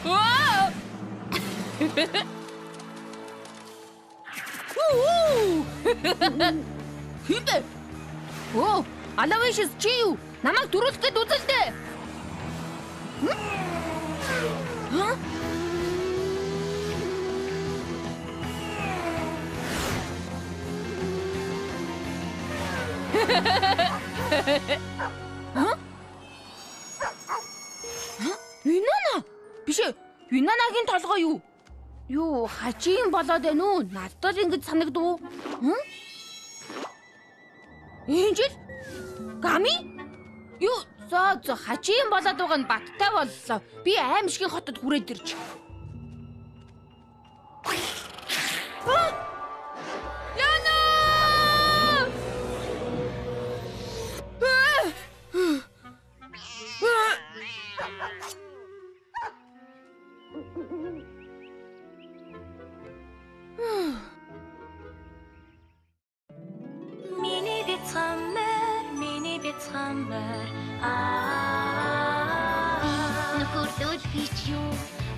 Вау! Хэн бэ? Оо, Алавишс чи юу? Намайг төрүүлэх гээд үзэлдэ. Хаа? Хаа? Винона? Биш ээ. Винонагийн толгой юу? Юу, хажийн болоод байна уу? Надад л ингэж санагдав уу? Энжил? Гами? Юу, зоо зоо хажийн болоод байгаа нь баттай боллоо. Би аимшигын хотод хүрээд ирж. Яна! Миний бяцхан морь, миний бяцхан морь. Нөхөрлөл гэж юу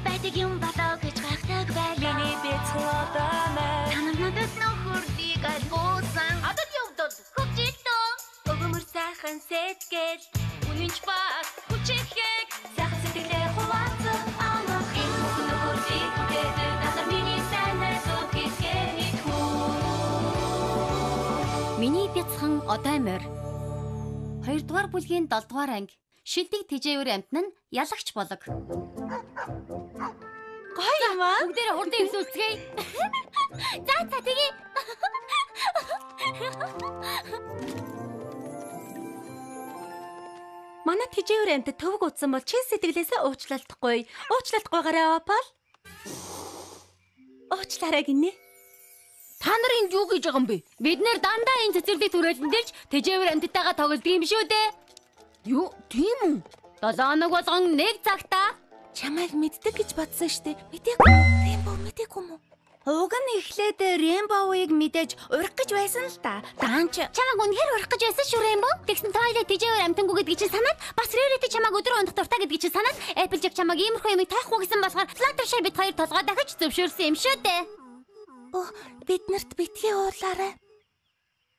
байдаг юм болоо гэж гайхдаг байлаа. Миний бяцхан одоо морь. Та нар надад нөхөрлийг альгуусан. Адад явдал. Хөгжилтөө. Өгөмөр сайхан сэтгэл. Үнэнч бас хүчрэхэг. Сайхан сэтгэлээ хуваалцах амах. Энэ бүх нөхөрлийг бүтээдэг. Та нар миний сайн найзууд гэдгээ мэдхүү. Миний бяцхан одоо морь. 2 дугаар бүлгийн 7 дугаар анги. Шилдэг тэжээвэр амьтан нь ялагч болог. Гоё юм аа. Бүгдээрээ хурдан эвлүүлцгээе. За за тэгье. Манай тэжээвэр амьтад төвөг утсан бол чин сэтгэлээсээ уучлалтахгүй. Уучлалтгүйгаараа Опал. Уучлаарай гинэ. Та нар энд юу хийж байгаа юм бэ? Бид нэр дандаа энэ цэцэрлэг түрээлэн дээрч тэжээвэр амьтдтайгаа тоглодог юм шүү дээ. Юу, тийм үү? 7 хоног болгон нэг цагта. Чамайг мэддэг гэж бодсон штэ. Мэдээгүй. Рэмбо мэдээгүй юм уу? Уг нь эхлээд Рэмбоуийг мэдээж урах гэж байсан л да. Даанч Чамайг үнэхээр урах гэж байсан шүү Рэмбо. Тэгсэн Твайлайт тэжээвэр амьтангүй гэдгийг чинь санаад, бас Рэрити чамайг өдрөө унтах дуртай гэдгийг чинь санаад, Applejack чамайг иймэрхүү юмыг тайхгүй гэсэн болохоор Fluttershy бид хоёр толгой дахиж зөвшөөрсөн юм шүү дээ. Оо, биднэрт битгий уурлаарай.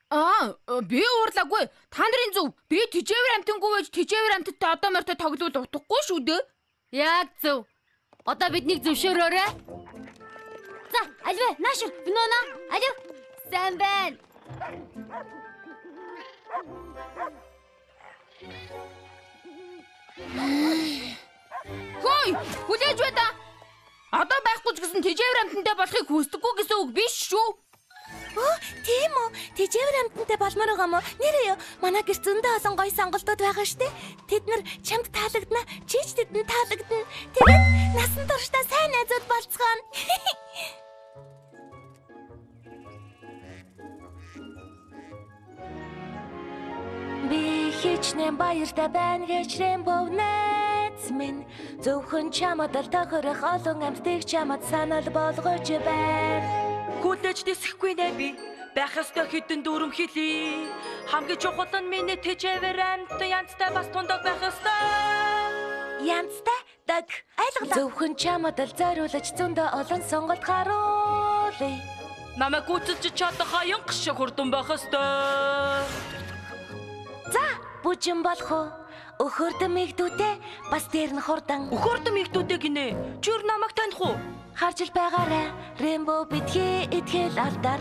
Аа, би уурлаагүй. Та нарын зөв. Би тэжээвэр амьтангүй байж тэжээвэр амьтадтай одоо морьтой тоглол утгагүй шүү дээ. Яг зөв. Одоо биднийг зөвшөөрөөрэй. За, альвэ, наашир, Винона, алив. Сайн байна. Хөөй, хүлээж бай да. Одоо байхгүй ч гэсэн тэжээвэр амьтантай болохыг хүсдэггүй гэсэн үг биш шүү. Оо, тийм үү? Тэжээвэр амьтантай болмоор байгаа юм уу? Нэрээ юу? Манай гэр зөндөө олон гоё сонголтууд байгаа штэ. Тэд нар чамд таалагдана, чи ч тэдэнд таалагдана. Тэгээд насан туршдаа сайн найзууд болцгооно. Би хичнээн баяртай байна гэж Рэмбо найз минь. Зөвхөн чамд л тохирох олон амьтдыг чамд санал болгож байна. Хүлээж дэсэхгүй нэ би. Байх ёстой хэдэн дүрм хэлий. Хамгийн чухал нь миний тэжээвэр амьтан янзтай бас тундаг байх ёстой. Янзтай даг. Ойлголоо. Зөвхөн чамд л зориулж зөндөө олон сонголт харуулъя. Намайг гүйцэлж чадах хаянг шиг хурдан байх ёстой. За, бүжин болох уу? Өхөрдөм игдүүтэй бас дээр нь хурдан. Өхөрдөм игдүүтэй гинэ. Чи өөр намайг таних уу? Харж л байгаарай. Рэмбо битгий итгэл алдар.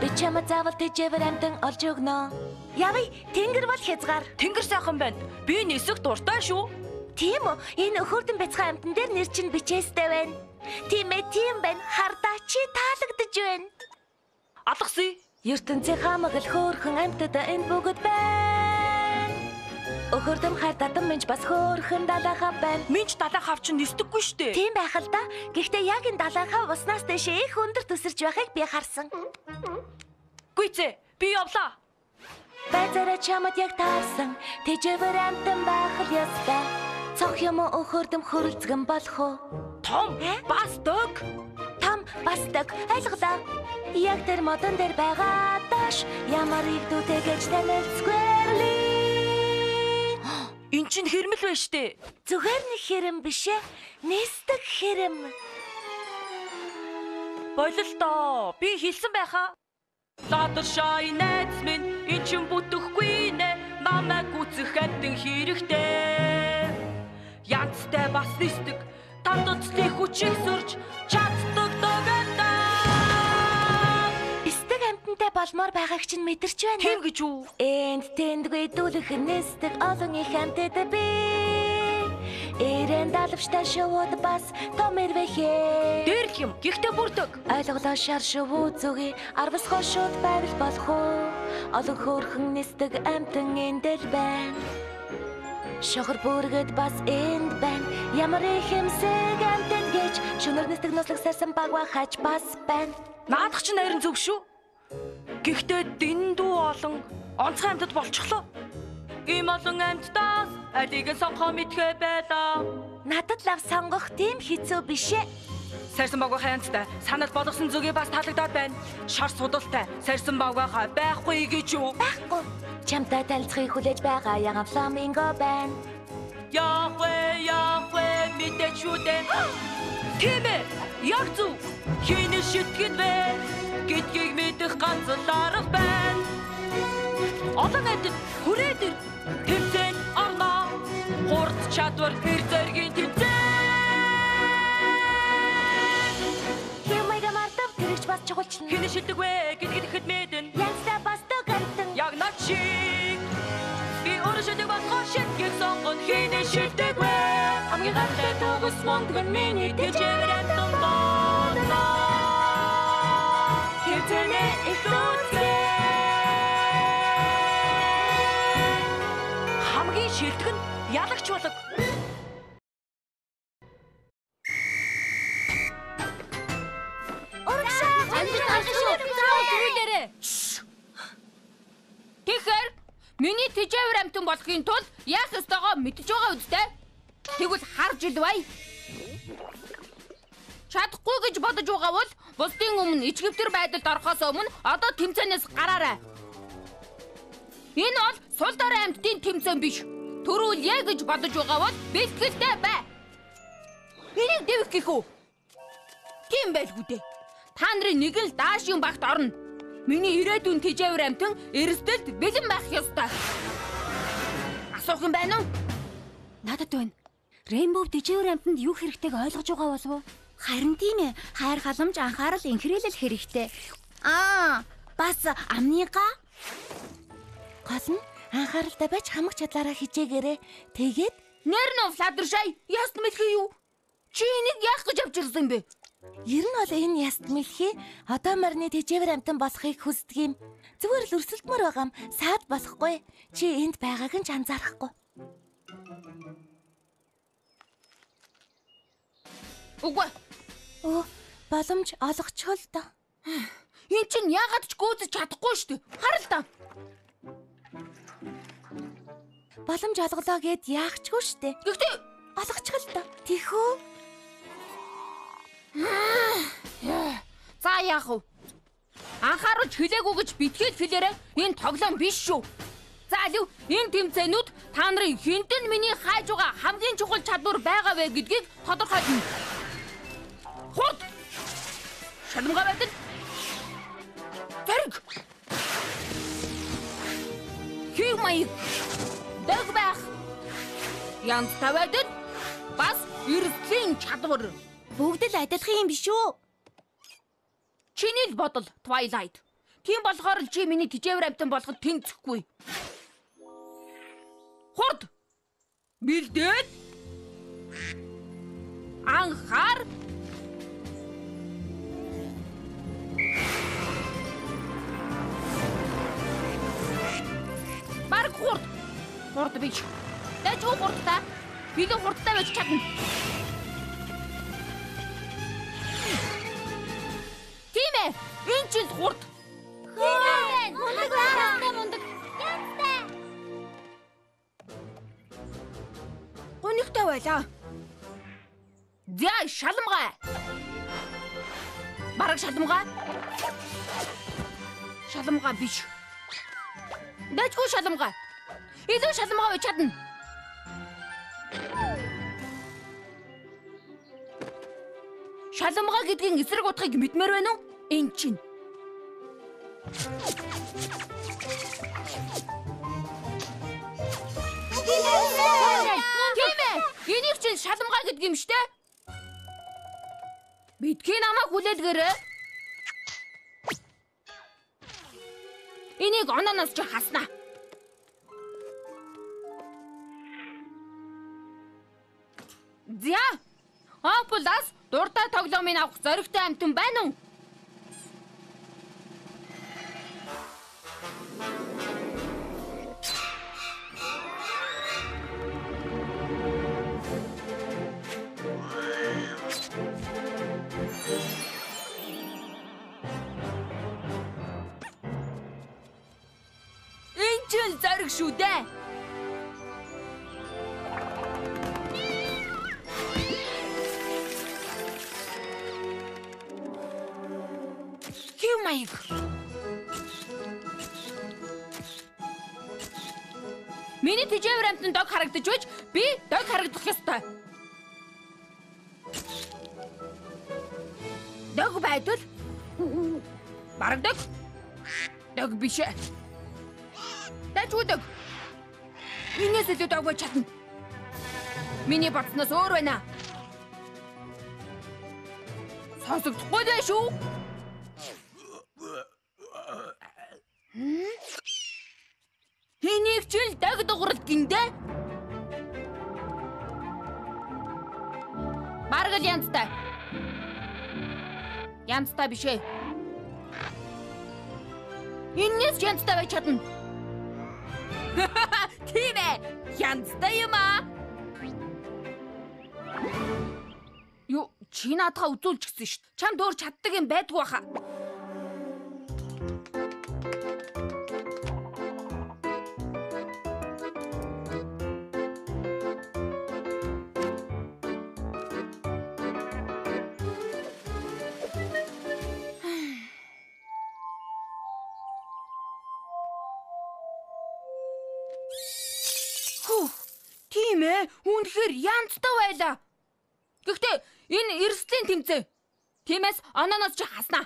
Би чамд заавал тэжээвэр амьтан олж өгнө. Явъя, тэнгэр бол хязгаар. Тэнгэр сайхан байна. Би нисэх дуртай шүү. Тийм үү? Энэ өхөрдөм бяцхан амьтан дээр нэр чинь бичээстэй байна. Тийм ээ, тийм байна. Хардаа чи таалагдж байна. Алгасъя. ертөнцийн хамаг л хөөрхөн амьтад энэ бүгд байна. Өхөрдөм хайр татан минь бас хөөрхөн далайн хав байна. Минь ч далайн хав чинь нисдэггүй штэ. Тийм байх л да. Гэхдээ яг энэ далайн хав уснаас дээш их өндөр төсөрч байхыг би харсан. Гүйцээ, би явлаа. Байзаараа чамд яг таарсан. Тэжээвэр амьтан байх л ёстой. Цох юм уу өхөрдөм хөрөлцгөн болох уу? Том, бас дөг. Том бас дөг. Ойлголоо. Яг тэр модон дээр байгаа доош ямар игдүүтэй гэж танилцгүй. Эн чинь хэрмэл байна штэ. Зүгээр нэг хэрэм биш ээ. Нисдэг хэрэм. Бололтоо. Би хэлсэн байхаа. Ладаршай найз минь эн чинь бүтэхгүй нэ. Намайг гүцэх амтан хэрэгтэй. Янзтай бас нисдэг. Тандцлын хүчийг сөрж чаддаг догондоо. Нисдэг амтантай болмоор байгааг чинь мэдэрч байна. Тийм гэж үү? Энд тэндгүй дүүлэх нисдэг олон их амтад би. Эрен далавчтай шувууд бас том эрвэхээ. Дээрлэх юм. Гэхдээ бүрдэг. Ойлголоо шар шувуу зүгий арвасгоо шууд байвал болох уу? Олон хөөрхөн нисдэг амтан энд л байна. Шохор бүргэд бас энд байна. Ямар их хэмсэг амтад гэж шөнөр нисдэг нослог сарсан багва хач бас байна. Наадах чинь харин зөв шүү. Гэхдээ дэндүү олон онцгой амьтад болчихлоо. Ийм олон амьтдаас алийг нь сонгохоо мэдхээ байлаа. Надад лав сонгох тийм хэцүү биш ээ. Сарсан багвахай янзтай санал болгосон зүгээ бас таалагдаад байна. Шар судалтай сарсан багвахай байхгүй гэж юу? Байхгүй. Чамтай танилцахыг хүлээж байгаа яган фламинго байна. Яах вэ? Яах вэ? Мэдээч шүү дээ. Тийм ээ. Яг зөв. Хин шитгэн вэ гэдгийг мэдэх ганц л арга байна. Олон амьтад хүрээд ир. Тэмцээн орно. Хурд чадвар эр зэргийн тэмцээн. Хэмэгэ мартав тэрэгч бас чухалчна. Хин шилдэг вэ гэдгийг ихэд мэднэ. Янзтай бас догантан. Яг над шиг. Би өөрөө шилдэг болохоор шилдгийг сонгоно. Хин шилдэг вэ? Хамгийн ганцтай төгс мундаг нь миний тэжээвэр амтан болно. Тэмцээнээ эхлүүлцгээе. Хамгийн шилдэг нь ялагч болог. Тэгэхээр миний тэжээвэр амтан болохын тулд яах ёстойгоо мэдж байгаа үстэй. Тэгвэл харж илвай. Чадахгүй гэж бодож байгаа бол бусдын өмнө ичгэвтер байдалд орохоос өмнө одоо тэмцээнээс гараарай. Энэ бол сул дорой амьтдын тэмцээн биш. Төрүүлье гэж бодож байгаа бол бэлтгэлтэй бай. Энийг дэвх гэх үү? Тийм байлгүй дээ. Та нарын нэг л даашийн багт орно. Миний ирээдүйн тэжээвэр амтан эрсдэлд бэлэн байх ёстой. Асуух юм байна уу? Надад байна. Рейнбоу тэжээвэр амтанд юу хэрэгтэйг ойлгож байгаа болов уу? Харин тийм ээ. Хайр халамж, анхаарал, инхрийлэл хэрэгтэй. Аа, бас амныгаа. Гол нь анхааралтай байж хамаг чадлаараа хичээгээрэй. Тэгээд нэр нь Флаттершай яст мэлхий юу? Чи энийг яах гэж авч ирсэн бэ? Ер нь бол энэ яст мэлхий одоо морины тэжээвэр амтан болохыг хүсдэг юм. Зүгээр л өрсөлдмөр байгаам саад болохгүй. Чи энд байгааг нь ч анзаарахгүй. Үгүй. Өө, боломж олгочихоо л доо. Энд чинь яагаад ч гүйцэж чадахгүй шүү дээ. Хар л даа. Боломж олголоо гэд яах чгүй шүү дээ. Гэхдээ олгочихоо л доо. Тэхүү. За яах вэ? Анхааруулж хэлээгүй гэж битгий л хэлээрэй. Энэ тоглоом биш шүү. За алив, энэ тэмцээнүүд та нарын хинт нь миний хайж байгаа хамгийн чухал чадвар байгаа вэ гэдгийг тодорхойлно. Хурд! Шалмгаа байдал. Зориг! Хэв маяг. Дэг байх. Янзтай байдал. Бас эрсдлийн чадвар. Бүгд л адилхан юм биш үү? Чиний л бодол Twilight. Тийм болохоор л чи миний тэжээвэр амтан болоход тэнцэхгүй. Хурд! Бэлдээд! Анхаар! Бараг хурд! Хурд биш. Дажгүй хурдтай. Билүү хурдтай байж чадна. Тийм ээ. Энэ ч л хурд. Тийм ээ. Мундаг байна. Мундаг. Янзтай. Гонигтай байлаа. За шалмгай. Бараг шалмгай. Шалмгай биш. Дажгүй шалмгай. Илүү шалмгай байж чадна. Шаламга гэдгийн эсрэг утгыг мэдмээр байна уу? Эн чинь. Тийм ээ. Энийг чинь шаламга гэдэг юм штэ. Битгий намайг хүлээлгээрэй. Энийг ононоос чи хаснаа. За. Опулас дуртай тоглоомыг авах зоригтой амтан байна уу? Энэ ч зориг шүү дээ. Маяг. Миний тэжээвэр амтан дог харагдаж байж би дог харагдах ёстой. Дог байдал бараг дог. Дог биш. Дажгүй дог. Энэс илүү дог байж чадна. Миний бодсноос өөр байна. Сонсогдохгүй дээ шүү. Энийг ч л дог дуграл гиндэ. Бараг л янзтай. Янзтай биш ээ. Энэс янзтай байж чадна. Тийм ээ. Янзтай юм аа. Юу, чи наадхаа үзүүлж гисэн шүү дээ. Чамд өөр чаддаг юм байдгүй баха. Тийм ээ, үнэхээр янзтай байлаа. Гэхдээ энэ эрсдлийн тэмцээн. Тиймээс ононоос чи хаснаа.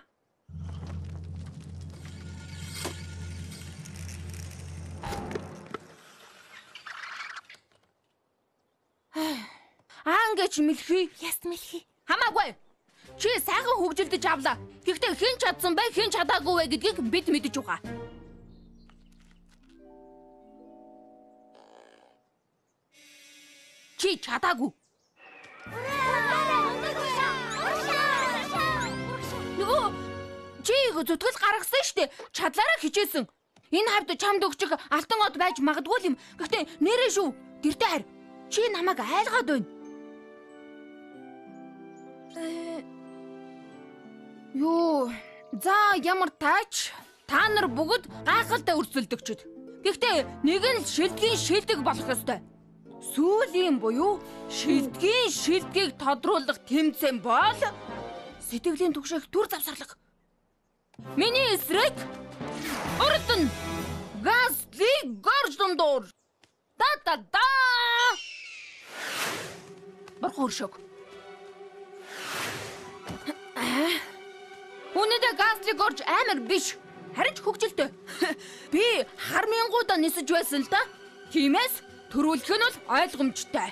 Аа ингэж мэлхий. Яс мэлхий. Хамаагүй. Чи сайхан хөгжилдөж авлаа. Гэхдээ хэн чадсан бэ, хэн чадаагүй вэ гэдгийг бид мэдэж байгаа. Чи чадаагүй. Нөгөө чи зүтгэл гаргасан штэ. Чадлаараа хичээсэн. Энэ хавьд чамд өгчих алтан од байж магадгүй юм. Гэхдээ нэрээ шүү. Гэртээ харь. Чи намайг айлгаад байна. Юу? За ямар таач? Та нар бүгд гайхалтай өрсөлдөгчд. Гэхдээ нэг нь шилдгийн шилдэг болох ёстой. Сүүлийн буюу шилдгийн шилдгийг тодруулах тэмцээн бол сэтгэлийн түгшээх түр завсарлага. Миний эсрэг урдн Гасли Горждондор. Та та та. Бурхан өршөг. Үнэндээ Гасли Горж амар биш. Харин ч хөгжилтэй. Би хар мянгуудаа нисэж байсан л да. Тиймээс төрүүлэх нь бол ойлгомжтой.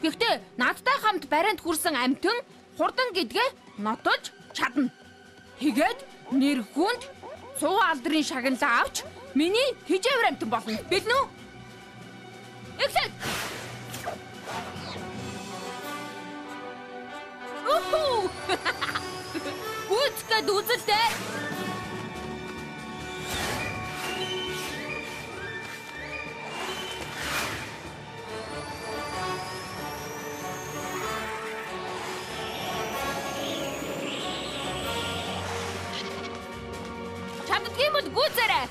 Гэхдээ надтай хамт барианд хүрсэн амьтан хурдан гэдгээ нотолж чадна. Тэгээд нэр хүнд цуу алдрын шагналаа авч миний хижээвэр амьтан болно. Бэлнэ үү? Эхлээд. Уху! Гүцгээд үзэлтэй. Чаддгүй бол гүйцээрэй.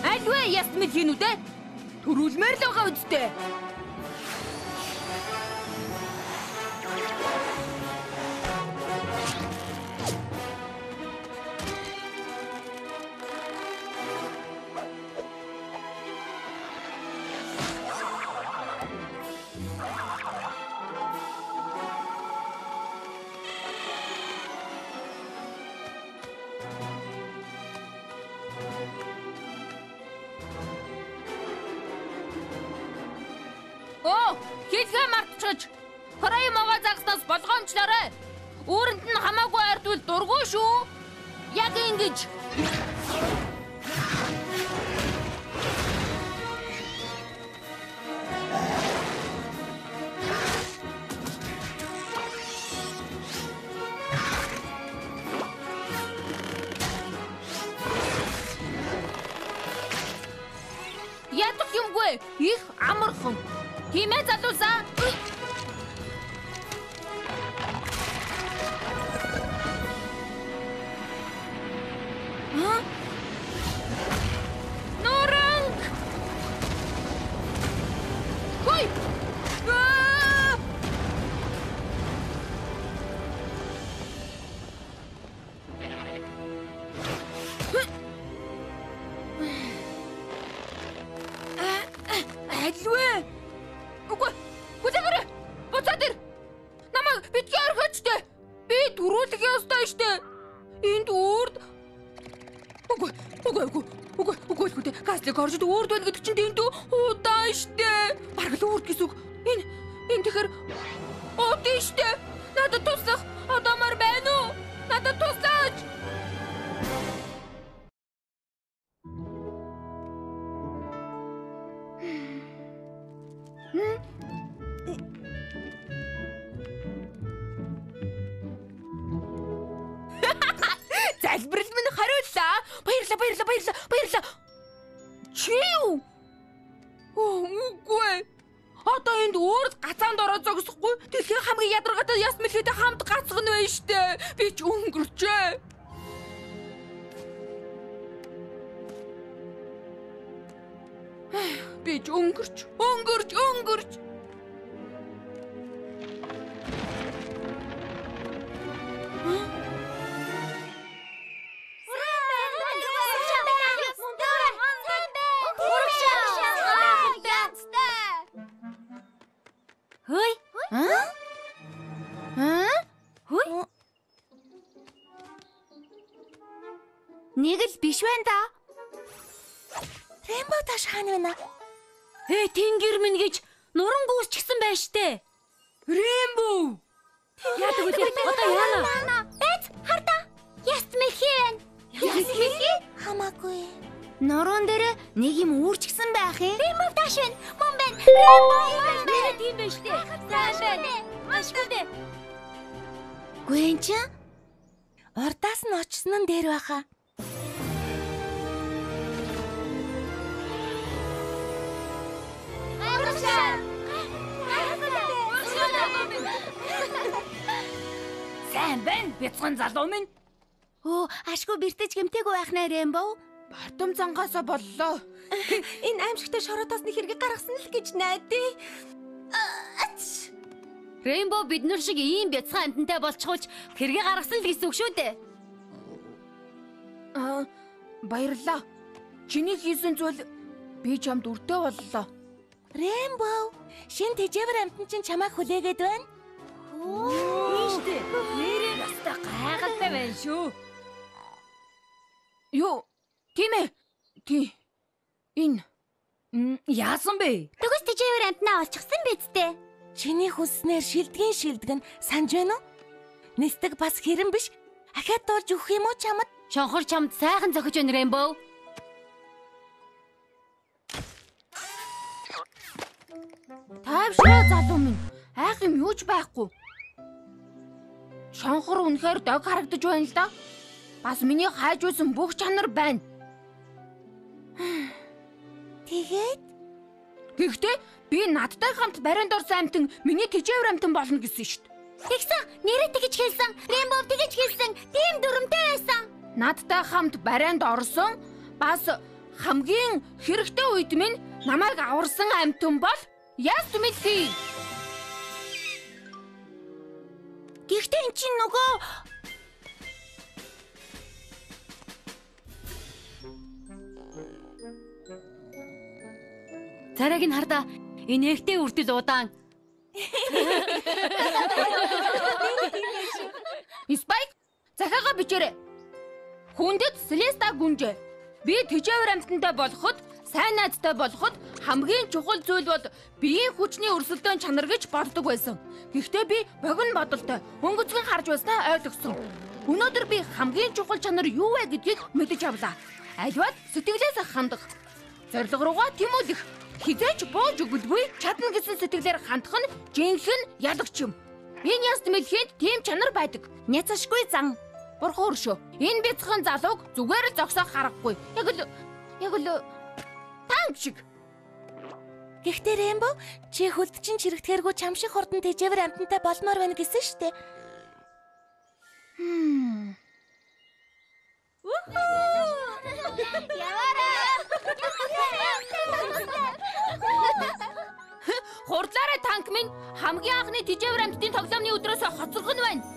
Альвэ ясмэл хийнүдэ? Төрүүлмээр л байгаа үсттэй. очихож Хорой могоо загснаас болгоомжлоорой. Үүрэнд нь хамаагүй ойртвол дургүй шүү. Яг ингэж. Ядах юмгүй. Их амархан. Тийм ээ залуусаа. Нуранг! Хой! Альвэ! Үгүй, хүлээгээрэй. Буцаад ир. Намайг битгий орхиоч дээ. Би түрүүлэх ёстой штэ. Энд үрд. Үгүй, үгүй, үгүй. Үгүй, үгүй үгүй. Каслыг оржид үрд байна гэдэг чинь тэнд удаан штэ. Бараг л үрд гэсэн үг. Энэ тэгэхээр удаа штэ. Надад туслах одоомор байна уу? Надад туслаач. Залбирал минь хариуллаа. Баярлалаа, баярлалаа, баярлалаа, баярлалаа. Чи юу? Үгүй. Одоо энд өөр гацаанд ороо зогсохгүй. Дэлхийн хамгийн ядаргаатай яс мэлхийтэй хамт гацгана байна штэ. Би ч өнгөрчээ. Би ч өнгөрч, өнгөрч, өнгөрч. Хөөй. Хөөй. Нэг л биш байна да. Рэмбо тааш хаана байна? Ээ, тэнгэр минь гэж нуран гүйцчихсэн байж тээ. Рэмбо. Яадаг вэ? Одоо яана? Эц, хардаа. Яст мэлхий байна. Яст мэлхий? Хамаагүй. Нуруунд дээр нэг юм үүрчгсэн байх юм. Рэмбо тааш байна. Мөн байна. Рэмбо нэрээ тийм байж тээ. Сайн байна. Ашгүй дээ. Гүн чи? Урдаас нь очсон нь дээр байхаа. Сайн байна. Бяцхан залуу минь. Өө, ашгүй бэртэж гэмтээгүй байх нэ Рэмбо. Бардам зангаасаа боллоо. Энэ аимшигтай шороотоосны хэрэг гаргасан л гэж найдаа. Рэмбо бид нар шиг ийм бяцхан амьтантай болчихвол хэрэг гаргасан л гэсэн үг шүү дээ. Аа, баярлалаа. Чиний хийсэн зүйл би чамд өртөө боллоо. Рэмбо, шин тэжээвэр амьтан чинь чамайг хүлээгээд байна. Тийм шүү дээ. Нэрээ ястай гайхалтай байна шүү. Юу? Тийм ээ. Тийм. Энэ яасан бэ? Төгс тэжээвэр амьтнаа олчихсан биз дээ. Чиний хүсснээр шилдгийн шилдэг нь санаж байна уу? Нисдэг бас хэрэн биш. Ахиад дуулж өгөх юм уу чамд? Шонхор чамд сайхан зохиж байна Рэмбо. Тайвшраа залуу минь. Айх юм юу ч байхгүй. Шонхор үнэхээр дог харагдаж байна л да. Бас миний хайж байсан бүх чанар байна. Тэгээд? Гэхдээ би надтай хамт барианд орсон амьтан миний тэжээвэр амьтан болно гэсэн шүү дээ. Тэгсэн, нэрээ тэгж хэлсэн, Рэмбо тэгж хэлсэн, тийм дүрмтэй байсан. Надтай хамт барианд орсон бас хамгийн хэрэгтэй үед минь намайг аварсан амьтан бол яс мэлхий. Гэхдээ эн чинь нөгөө Царайг нь хардаа. Энэ эгтэй үртэл удаан. Спайк, захиагаа бичээрэй. Хүндэт Селеста гүнжээ. Би тэжээвэр амьтантай болоход Сайн найзтай болоход хамгийн чухал зүйл бол биеийн хүчний өрсөлдөөн чанар гэж боддог байсан. Гэхдээ би богино бодолтой өнгөцгөн харж байснаа ойлгосон. Өнөөдөр би хамгийн чухал чанар юу вэ гэдгийг мэдэж авлаа. Аливаад сэтгэлээс хандах, зорилго руугаа тэмүүлэх, хизээч бууж өгөлгүй чадна гэсэн сэтгэлээр хандах нь жинхэнэ ялагч юм. Энэ яст мэлхийд тийм чанар байдаг. Няцашгүй зан. Бурхан өршөө. Энэ бяцхан залууг зүгээр л зогсоох харахгүй. Яг л танк шиг. Гэхдээ Рэмбо, чи хөлд чинь чирэгдэхэргүй чам шиг хурдан тэжээвэр амьтантай болмоор байна гэсэн штэ. Хурдлаарай танк минь, хамгийн анхны тэжээвэр амьтдын тоглоомны өдрөөс хоцорхон байна.